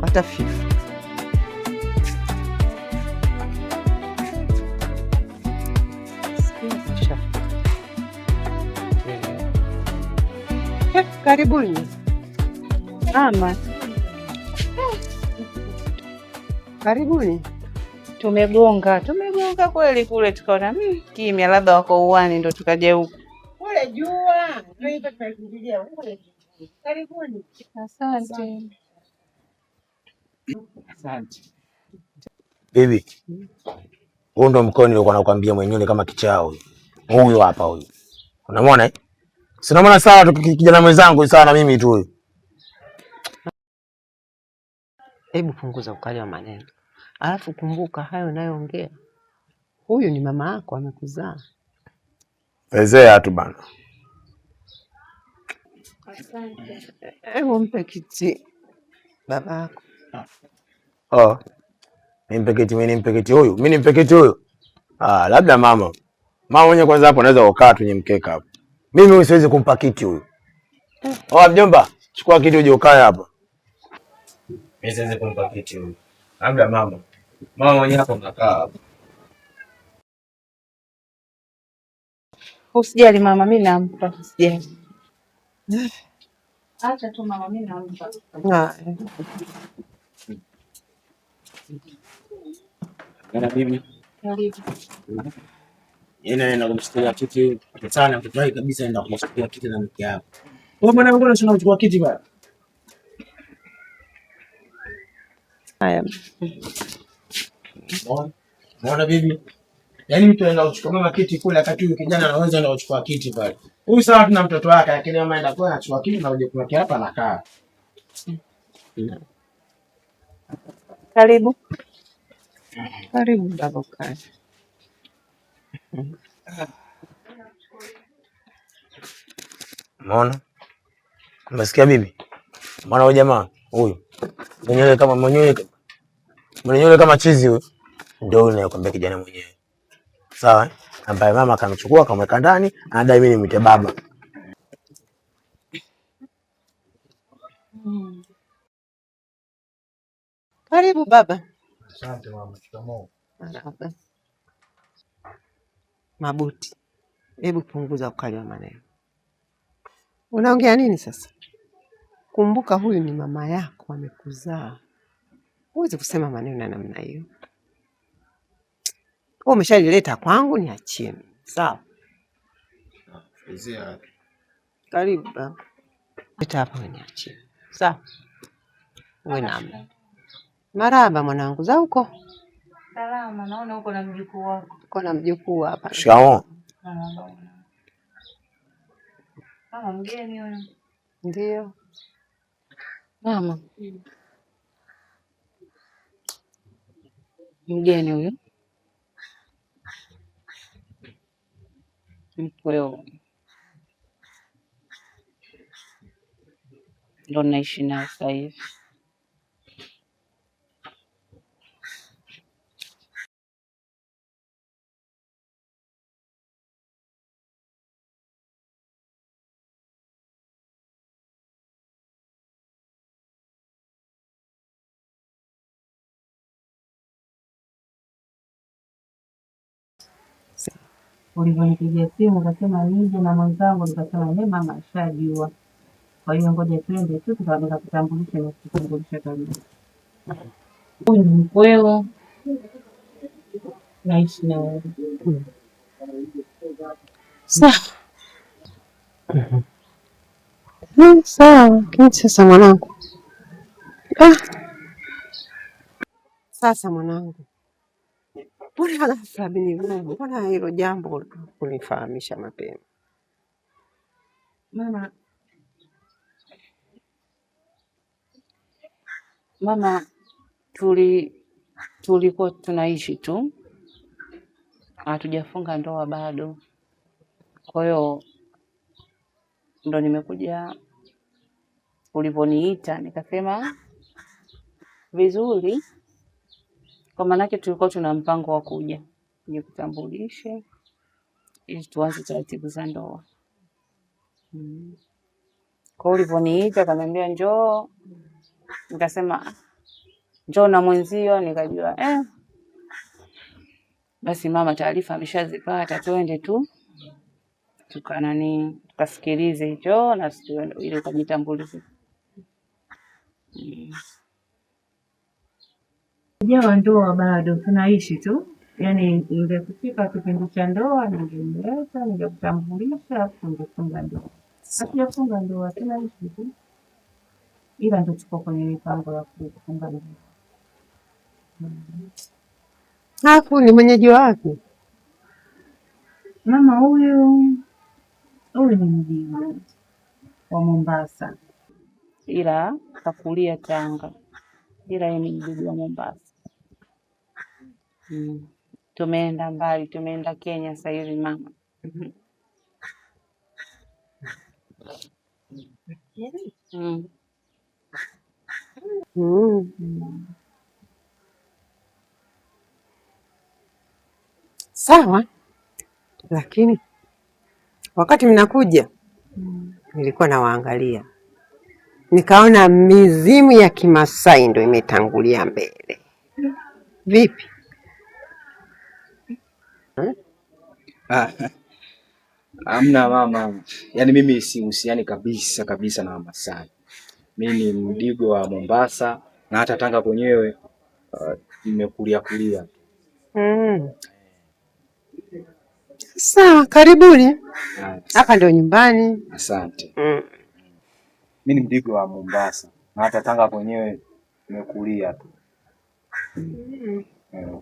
Watafika. Karibuni mama. Karibuni. Tumegonga, tumegonga kweli kule, tukaona kimya, labda wako uani, ndo tukaja huku. Kule jua ndio hivyo, tumekimbilia kule. Karibuni. Asante. Asante. Bibi, huu ndo mkono nilikuwa nakwambia mwenyewe kama kichaa huyu. Huyu hapa huyu. Unamwona eh? Sina maana sawa tu kijana mwenzangu sawa na mimi tu huyu. Hebu punguza ukali wa maneno. Alafu kumbuka hayo unayoongea, huyu ni mama yako amekuzaa. Fezea tu bana. Hebu mpe kiti baba yako. Oh. Nimpe kiti, mimi nimpe kiti huyu. Mimi nimpe kiti huyu. Ah, labda mama. Mama mwenyewe kwanza hapo anaweza kukaa tu kwenye mkeka hapo. Mimi huyu siwezi kumpa kiti huyu. Oh, mjomba, chukua kiti uje ukae hapa. Mimi siwezi kumpa kiti huyu. Labda mama. Mama mwenyewe hapo unakaa hapo. Usijali mama, mimi nampa. Usijali. Acha tu mama, mimi nampa. Haya. Bana bibi. Karibu. Yeye anaenda kumshikilia kiti huyu. Sana mtoto wake kabisa anaenda kumshikilia kiti na mke wake. Wewe mwanangu, mbona unashinda kuchukua kiti bana? Haya. Umeona bibi? Yaani mtu anaenda kuchukua mama kiti kule, wakati huyu kijana anaweza enda kuchukua kiti pale. Huyu sawa tuna mtoto wake, lakini mama anaenda kwa anachukua kiti na kuja kuweka hapa anakaa. Karibu. Karibu baba ukae. Umeona? Umesikia bibi? Umeona huyu jamaa huyu? Mwenyewe kama mwenyewe mwenyewe kama chizi huyu. Ndio huyu nakwambia kijana mwenyewe. Sawa eh? Ambaye mama akamchukua akamweka ndani, anadai mimi nimwite baba. Karibu baba. Asante mama. Shikamoo. Marhaba. Mabuti, hebu punguza ukali wa maneno. Unaongea nini sasa? Kumbuka huyu ni mama yako, amekuzaa. Huwezi kusema maneno ya namna hiyo. Wewe umeshalileta kwangu, niachie mimi. Sawa? Karibu baba. Leta hapa niachie. Sawa? Uwe na amani. Marahaba mwanangu, za huko? Salama, naona uko na mjukuu wako. Uko na mjukuu hapa. Shikamoo. Mama mgeni huyu. Ndio. Mama. Mgeni huyu. Mkweo. Ndo naishi naye sasa hivi. Ulivyonipigia simu ukasema nije na mwenzangu, nikasema ye mama ashajua, kwa hiyo ngoja twende tu nikakutambulisha na kukutambulisha kabisa. Huyu ni mkweo, naishi na wewe. Sawa. Sawa, lakini sasa mwanangu. Ah. Sasa mwanangu, mbona ghafla bini wewe, mbona hilo jambo kunifahamisha mapema? Mama, mama tulikuwa tunaishi tu, hatujafunga ndoa bado. Kwa hiyo ndo nimekuja ulivyoniita, nikasema vizuri, kwa maanake tulikuwa tuna mpango wa kuja nikutambulishe ili tuanze taratibu za ndoa. Kwa hiyo ulivyoniita ukaniambia njoo, nikasema Njoo na mwenzio, nikajua basi mama taarifa ameshazipata, twende tu tukanani tukasikilize hicho na ili ukajitambulishe. Jawa ndoa bado tunaishi tu, yaani ingekufika kipindi cha ndoa ningemleta, ningekutambulisha, afu ningefunga ndoa. Hatujafunga ndoa, tunaishi tu, ila ndo tuko kwenye mipango ya kufunga ndoa. Hapo ni mwenyeji wapi? Mama huyu huyu ni mjini wa Mombasa, ila kakulia Tanga, ila yeye ni mjini wa Mombasa. Tumeenda mbali, tumeenda Kenya sasa hivi mama. Mm. Mm. Mm. Sawa, lakini wakati mnakuja nilikuwa nawaangalia nikaona mizimu ya Kimasai ndio imetangulia mbele. Vipi? Ah, hamna mama, yaani mimi sihusiani kabisa kabisa na Wamasai. Mimi ni Mdigo wa Mombasa na hata Tanga kwenyewe nimekulia kulia. Mm. Sawa, karibuni. Ah, Hapa ndio nyumbani. asante. Mm. Mimi ni Mdigo wa Mombasa na hata Tanga kwenyewe nimekulia tu. Mm. Mm.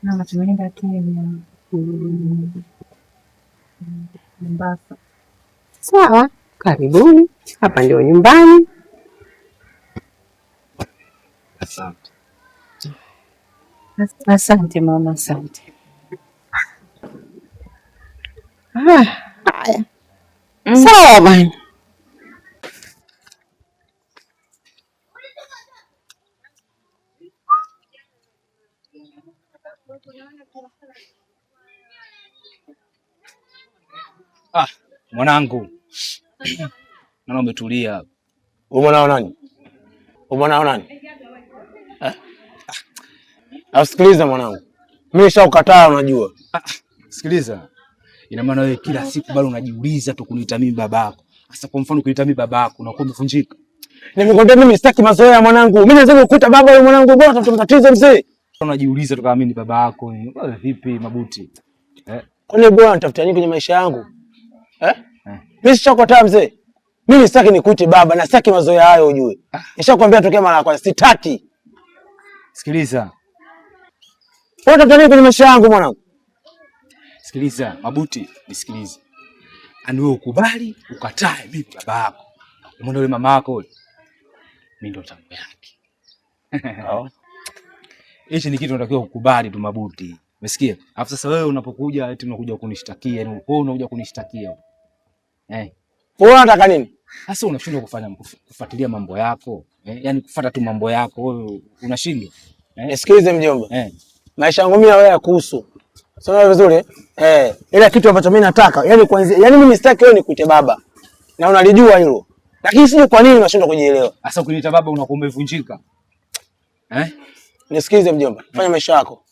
Mama tumeenda Kenya, Mm. Mombasa. Sawa, karibuni. Hapa ndio nyumbani. Asante. Asante mama, asante. Ah, haya. Mm. Sawa bwana. Ah, mwanangu, naona umetulia. Wewe mwanao nani? Wewe mwanao nani? Eh? Asikiliza mwanangu. Mimi nishaukataa unajua. Sikiliza, ina maana wewe kila siku bado unajiuliza tu kuniita mimi babako. Sasa kwa mfano ukiniita mimi babako unakuwa umevunjika. Nimekwambia mimi sitaki mazoea mwanangu. Mimi naweza kukuta baba wewe mwanangu, bora tafuta matatizo mzee. Unajiuliza tu kama mimi ni babako. Wewe vipi Mabuti? Eh? Kwani bora nitafuta nini kwenye maisha yangu? Eh? Eh. Mimi sishakukataa mzee. Mimi sitaki nikuite baba na sitaki mazoea hayo ujue. Nishakwambia tokea mara ya kwanza sitaki. Sikiliza, Wewe unatafuta nini kwenye maisha yangu mwanangu? sikiliza Mabuti, nisikilize. Ani wewe ukubali ukatae, mimi baba yako. Umeona yule mama yako yule? Mimi ndo tamu yake. Hichi ni kitu unatakiwa kukubali tu Mabuti. Umesikia? Alafu sasa wewe unapokuja eti unakuja kunishtakia, yani wewe unakuja kunishtakia. Eh. Wewe unataka nini? Sasa unashindwa kufanya kufuatilia mambo yako. Eh? Yaani kufuata tu mambo yako wewe unashindwa. Eh? Nisikilize mjomba. Eh. Maisha yangu mimi na wewe yakuhusu. Sio vizuri? Eh, ila kitu ambacho mimi nataka, yani kwanza, yani mimi sitaki wewe nikuite baba. Na unalijua hilo. Lakini sijui kwa nini unashindwa kujielewa. Sasa ukiniita baba unakuwa umevunjika. Eh? Nisikilize mjomba, fanya maisha yako.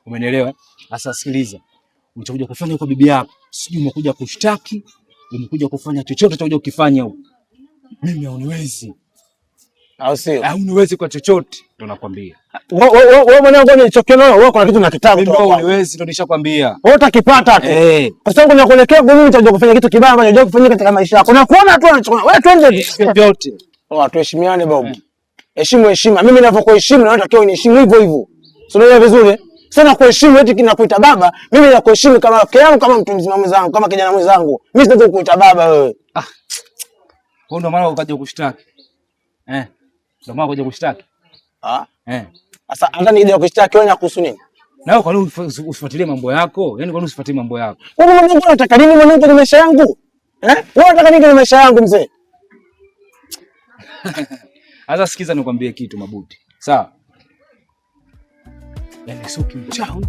Umenielewa? Sasa sikiliza. Ulichokuja kufanya kwa bibi yako, sijui umekuja kushtaki, umekuja kufanya chochote utakuja kukifanya huko. Mimi hauniwezi. Au sio? Hauniwezi kwa chochote, ndo nakwambia. Wewe mwanangu nilichokiona wewe kuna kitu nakitaka Mimi kutoka kwangu. hauniwezi, ndo nishakwambia. Wewe utakipata tu. Eh. Kwa sababu nakuelekea kwa mimi nitakuja kufanya kitu kibaya ambacho hujawahi kufanyika katika maisha yako. Na kuona tu anachoona. Wewe twende tu. Vyote. Oh, tuheshimiane babu. Heshimu heshima. Mimi ninavyokuheshimu na wewe unatakiwa uniheshimu hivyo hivyo. Si unaelewa vizuri? Sasa nakuheshimu eti kinakuita baba, mimi nakuheshimu kama rafiki yangu, kama mtu mzima mwenzangu, kama kijana mwenzangu. Mimi siwezi kukuita baba wewe. Ah. Kwa ndo maana ukaja kushtaki. Eh. Ndo maana ukaja kushtaki. Ah. Eh. Sasa hata nikija kushtaki wewe inakuhusu nini? Na wewe kwa nini usifuatilie mambo yako? Yaani kwa nini usifuatilie mambo yako? Wewe mwanangu unataka nini mwanangu kwenye maisha yangu? Eh? Wewe unataka nini kwenye maisha yangu mzee? Sasa sikiza nikwambie kitu Mabuti. Sawa? Yaani sio kimchawi,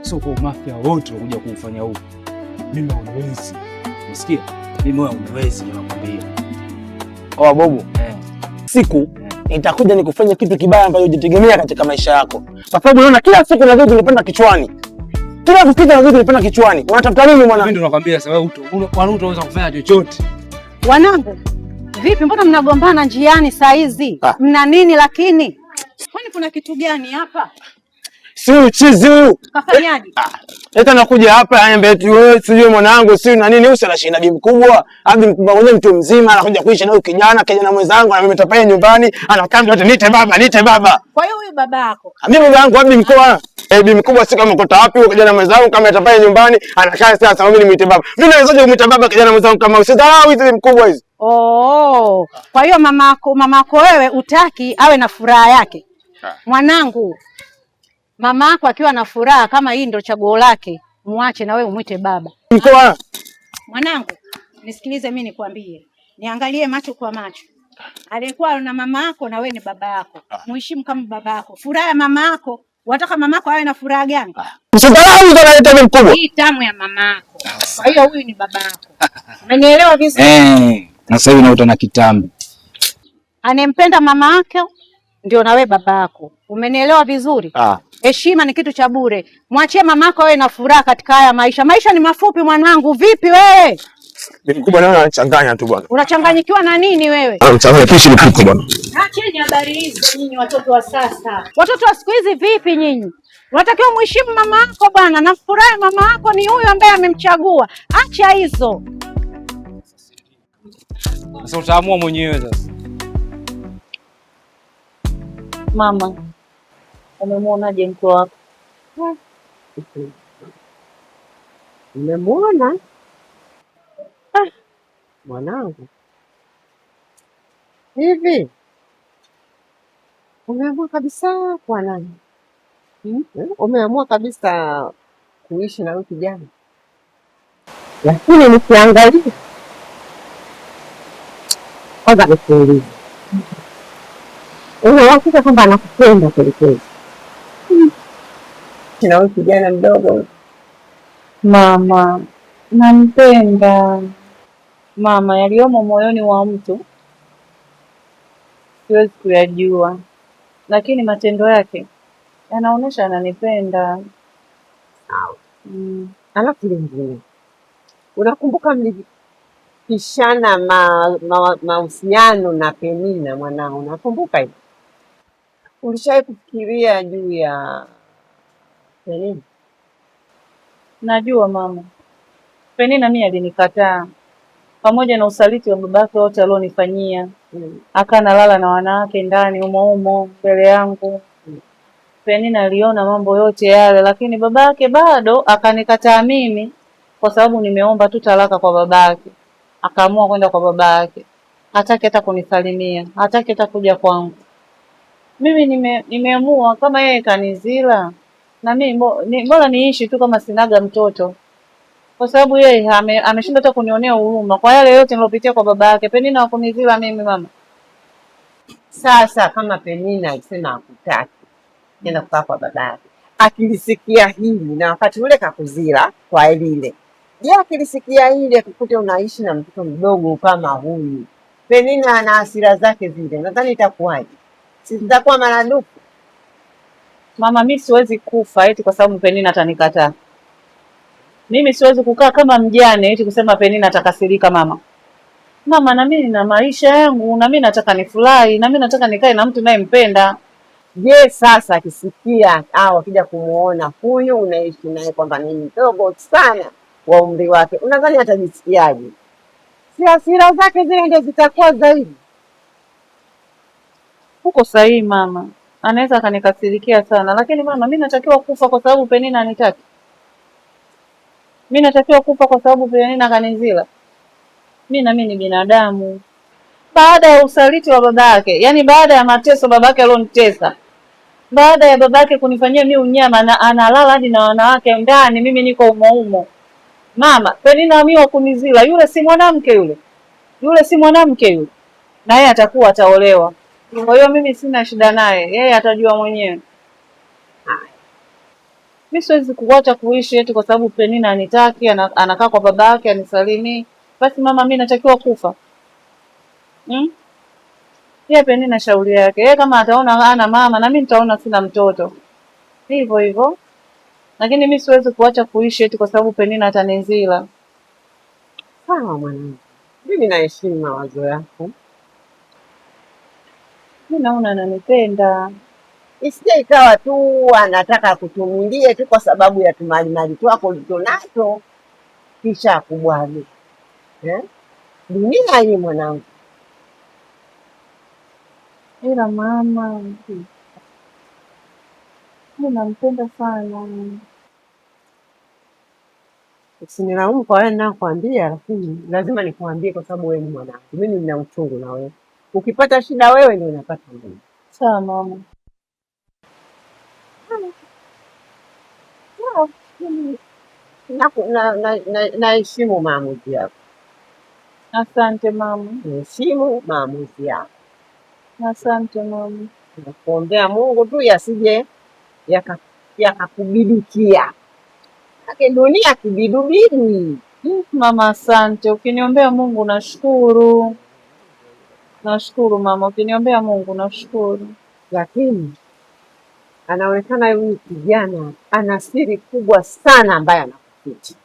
Sio kwa mafia wote unakuja kuufanya huko. Mimi huniwezi. Unasikia? Mimi wewe huniwezi nakwambia. Oh, Bobo. Siku nitakuja nikufanye kitu kibaya ambacho hujitegemea katika maisha yako. Kwa sababu unaona kila siku na vitu nilipanda kichwani. Kila kukicha na vitu nilipanda kichwani. Unatafuta nini mwana? Mimi ndo nakwambia sasa wewe hutaweza kufanya chochote. Wanangu, vipi mbona mnagombana njiani saa hizi? Mna nini lakini? Kwani kuna kitu gani hapa? Si uchizi huu. Kafanyaje? Eta nakuja hapa ananiambia eti wewe sijui mwanangu sijui na nini, usi anashinda bi mkubwa, abi mkubwa mwenyewe mtu mzima anakuja kuishi na huyu kijana mwenzangu na mimi tapaya nyumbani, anakaa mtu niite baba, niite baba. Kwa hiyo huyu baba yako? Mimi baba yangu abi mkubwa. Bi mkubwa si kama kota wapi huyu kijana mwenzangu kama atapaya nyumbani, anakaa sasa mimi nimuite baba. Mimi nawezaje kumuita baba kijana mwenzangu kama usidharau hizi mkubwa hizi? Oh, kwa hiyo mamako wewe utaki awe na furaha yake. Mwanangu, mama yako akiwa na furaha kama hii ndio chaguo lake, muache na wewe umuite baba. Mkoa. Mwanangu, nisikilize mimi nikwambie. Niangalie macho kwa macho. Aliyekuwa na mama yako na wewe ni baba yako. Muheshimu kama baba yako. Furaha ya mama yako, unataka mama yako awe na furaha gani? Msidharau hizo analeta mimi mkubwa. Hii tamu ya mama yako. Kwa hiyo huyu ni baba yako. Umenielewa vizuri? Na sasa hivi naota na kitambi. Anempenda mama yake ndio na wewe baba yako. Umenielewa vizuri? Heshima ni kitu cha bure. Mwachie mamako awe na furaha katika haya maisha. Maisha ni mafupi mwanangu. Vipi wewe? Ni mkubwa naona anachanganya tu bwana. Unachanganyikiwa na nini wewe? Anachanganya pishi ni piko bwana. Acheni habari hizo nyinyi watoto wa sasa. Watoto wa siku hizi vipi nyinyi? Unatakiwa muheshimu mama yako bwana, na furaha mama yako ni huyu ambaye amemchagua. Acha hizo. Sasa utaamua mwenyewe sasa. Mama, umemuonaje mke wako? Nimemuona? Mwanangu. Hivi umeamua kabisa kuwa nani? Umeamua kabisa kuishi na huyu kijana? Lakini nikiangalia kwanza nikuulize, una uhakika kwamba anakupenda kweli kweli? Na huyu kijana mdogo? Mama, nampenda. Mama, yaliyomo moyoni wa mtu siwezi kuyajua, lakini matendo yake yanaonyesha ananipenda. Sawa. Alafu lingine, unakumbuka mlipishana mahusiano na Penina mwanao, unakumbuka hivyo? Ulishawahi kufikiria juu ya Penina? Najua mama, Penina mimi alinikataa pamoja na usaliti wa babake wote alionifanyia. Akanalala na wanawake ndani humo humo mbele yangu. Penina aliona mambo yote yale, lakini babake bado akanikataa mimi kwa sababu nimeomba tu talaka kwa babake. Akaamua kwenda kwa babake. Hataki hata kunisalimia, hataki hata kuja kwangu. Mimi nimeamua kama yeye kanizila na mimi bora niishi tu kama sinaga mtoto. Kwa sababu yeye ameshindwa hata kunionea huruma kwa yale yote nilopitia kwa baba yake. Penina hakunizila mimi mama. Sasa kama Penina alisema hakutaki tena kukaa kwa baba yake, akilisikia hili na wakati ule kakuzila kwa lile, je, akilisikia hili akikuta unaishi na mtoto mdogo kama huyu, Penina ana hasira zake zile, nadhani itakuwaje? Si zitakuwa maradufu? Mama, mimi siwezi kufa eti kwa sababu Penina atanikataa. Mimi siwezi kukaa kama mjane eti kusema Penina atakasirika mama. Mama, na mimi nina maisha yangu, na mimi nataka nifurahi, na mimi nataka nikae na mtu ninayempenda. Je, sasa akisikia au akija kumuona huyu unaishi naye kwamba ni mdogo sana wa umri wake, unadhani atajisikiaje? Si hasira zake zile ndio zitakuwa zaidi? Uko sahihi mama, anaweza akanikasirikia sana, lakini mama, mimi natakiwa kufa kwa sababu Penina anitaki. Mimi natakiwa kufa kwa sababu Penina kanizila. Mimi na mimi ni binadamu. Baada ya usaliti wa babake, yani baada ya mateso babake alionitesa, baada ya babake kunifanyia mimi unyama na analala hadi na wanawake ndani, mimi niko umo umo. Mama, Penina mimi wa kunizila, yule si mwanamke yule. Yule si mwanamke yule. Na yeye atakuwa ataolewa. Kwa hiyo mimi sina shida naye, yeye atajua mwenyewe. Haya. Mi siwezi kuacha kuishi eti kwa sababu Penina anitaki, anakaa kwa baba yake anisalimii. Basi mama, mi natakiwa kufa hmm? Yeye Penina shauri yake. Yeye kama ataona ana mama na mimi nitaona sina mtoto, hivyo hivyo. Lakini mi siwezi kuacha kuishi eti kwa sababu Penina atanizila. Sawa mwanangu, mimi naheshimu mawazo yako. Mi naona ananipenda. Isije ikawa tu anataka kutumilie tu kwa sababu ya tumalimali twako ulichonacho kisha akubwage eh? Dunia hii mwanangu. Ila mama, mi nampenda sana. Usinilaumu kwa yale ninayokuambia, lakini lazima nikuambie kwa sababu wewe ni mwanangu. Mimi nina uchungu na wewe. Ukipata shida wewe ndio unapata mimi. Sawa mama. Sawa, mimi naheshimu maamuzi yako, Asante mama. naheshimu maamuzi yako. Asante mama. Nakuombea Mungu tu yasije yakakubidukia, yake dunia kibidubidu. Mama asante, ukiniombea Mungu nashukuru. Nashukuru mama, ukiniombea Mungu nashukuru. Lakini anaonekana huyu kijana ana siri kubwa sana ambayo anakuficha.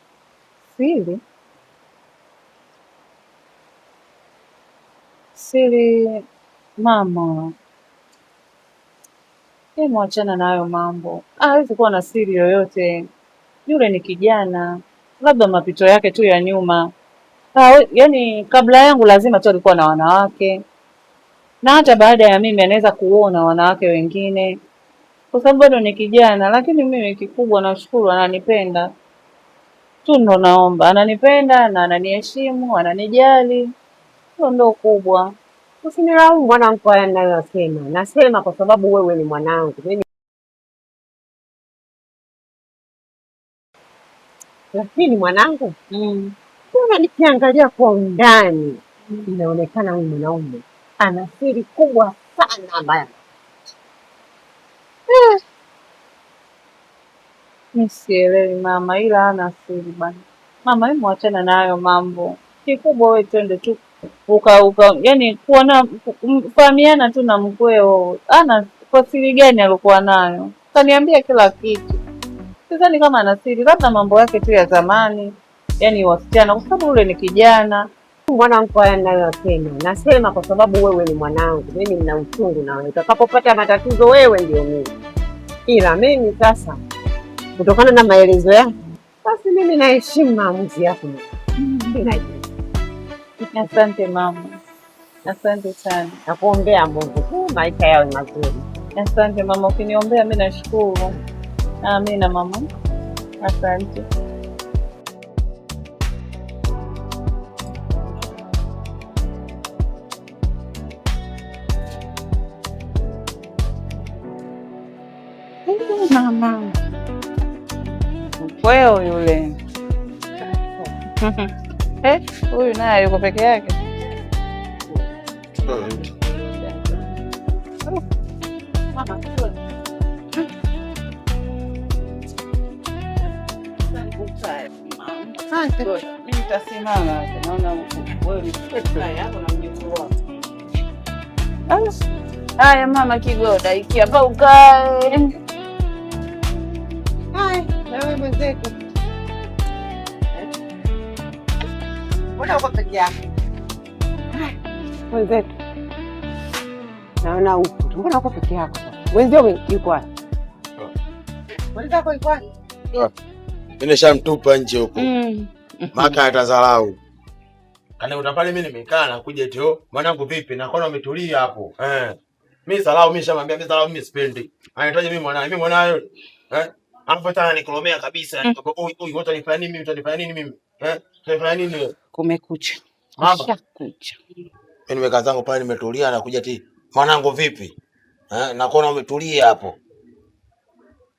Siri? Siri mama, hebu achana na hayo mambo. Hawezi kuwa na siri yoyote. Yule ni kijana, labda mapito yake tu ya nyuma. Yaani kabla yangu lazima tu alikuwa na wanawake, na hata baada ya mimi anaweza kuona wanawake wengine, kwa sababu bado ni kijana. Lakini mimi kikubwa nashukuru ananipenda tu, ndo naomba ananipenda na ananiheshimu, ananijali, hiyo ndo kubwa. Usinilaumu mwanangu kwa haya ninayosema. Nasema kwa sababu wewe ni mwanangu mimi, lakini mwanangu, mbona nikiangalia kwa undani inaonekana huyu mwanaume ana siri kubwa sana ambayo Mi sielewi mama, ila ana siri bana. Mama, hebu achana na hayo mambo. Kikubwa wewe twende tu uka uka, yani kuona kufahamiana tu na mkweo. Ana kwa siri gani alikuwa nayo? Kaniambia kila kitu. Sidhani kama ana siri, labda mambo yake tu ya zamani, yani wasichana, kwa sababu yule ni kijana. Mwanangu, kwa haya ninayosema, nasema kwa sababu wewe ni mwanangu, mimi nina uchungu na wewe. Utakapopata matatizo wewe ndio mimi, ila mimi sasa, kutokana na maelezo yako, basi mimi naheshimu maamuzi yako. Asante mama, asante sana. Nakuombea Mungu tu maisha yawe mazuri. Asante mama, ukiniombea mi nashukuru. Amina mama, asante. Mama Mkweo yule huyu naye yuko peke yake. Mama, asante. Mimi nitasimama, naona wewe na mjukuu wako. Haya mama Kigoda, iki hapa ukae. Haya, na wewe mwenzetu, mbona uko peke yako? Mwenzetu, naona upo tu, mbona uko peke yako? Mwenzio yuko wapi? Mwenzako yuko wapi? Mimi nishamtupa nje huko. Maka atadharau. Kana utapale mimi nimekaa na kuja eti oh, mwanangu vipi? Na kona umetulia hapo. Mimi salau mimi nishamwambia mimi salau mimi sipendi. Anahitaji mimi mwanae, mimi mwanae yule. Alafu hata anikolomea kabisa. Nikamwambia oi oi, utanifanya nini mimi? Utanifanya nini mimi? Utanifanya nini wewe? Kumekucha. Mama. Kushakucha. Mimi nimekaa zangu pale nimetulia na kuja eti mwanangu vipi? Na kona umetulia hapo.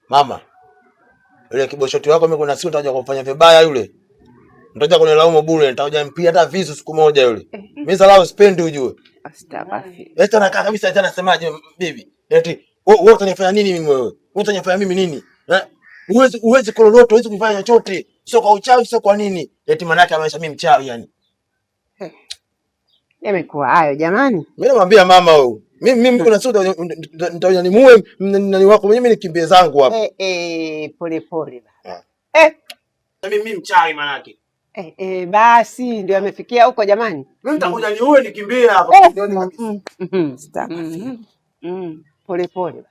Mama, yule kiboshoti wako mimi kuna siku nitakuja kumfanya vibaya yule. Nitakuja kunilaumu bure, nitakuja mpia hata visu siku moja yule. Mimi salau sipendi ujue. Astaghfir. Eti anakaa kabisa eti anasemaje bibi? Eti wewe utanifanya nini mimi wewe? Wewe utanifanya mimi nini? Huwezi kulolote, huwezi kufanya chochote. Sio kwa uchawi, sio kwa nini. Eti maana yake amesha mimi mchawi yani. Yamekuwa hayo jamani. Mimi namwambia mama huyu. Mimi kuna siku nitakuja nimuue nani wako mimi nikimbie zangu hapa. Eh, eh, pole pole baba. Ah. Eh, Mimi mchawi maana yake. eh, eh, basi ndio amefikia huko jamani. Mimi nitakuja niue nikimbie hapa. Eh. Sioni kabisa. Pole pole baba.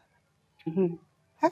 Mhm. Ha?